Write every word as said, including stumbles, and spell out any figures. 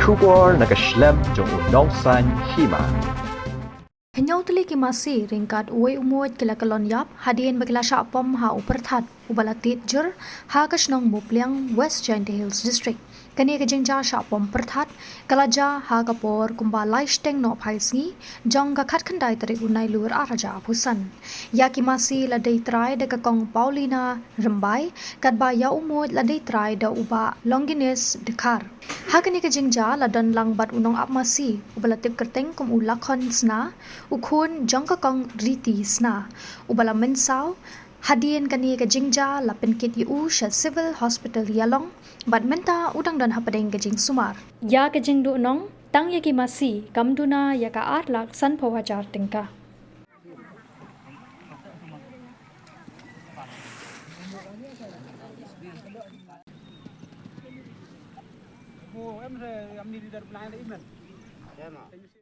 Khubor na ka shlem jong u nongsan hima. Hynñiew tylli ki masi ryngkat uwei u muid ki la kyllon ïap hadien ba ki la shah pom ha u pyrthat uba la tied jur ha ka shnong Mupliang, West Jaintia Hills District. Kane ka jingjia shah pom pyrthat ka la jia ha ka por kumba lai shiteng nohphai sngi jong ka khatkhyndai tarik u Nailur ar hajar arphew san. Ïa ki masi la dei trai da ka kong Paulina Rymbai, katba ïa u muid la dei trai da u bah Longinus Dkhar. Ha kane ka jingjia la don lang bad u nongap masi uba la tip kyrteng kum u Lakhon Sna, u khun jong ka kong Riti Sna, uba la mynsaw. Hadien kane ka jingjia la pynkit ïa u sha Civil Hospital Ïalong, bad mynta u dang don hapdeng ka jingsumar. Ïa ka jingduhnong tang ïa ki masi kam duna ïa ka ar lak sanphew hajar tyngka.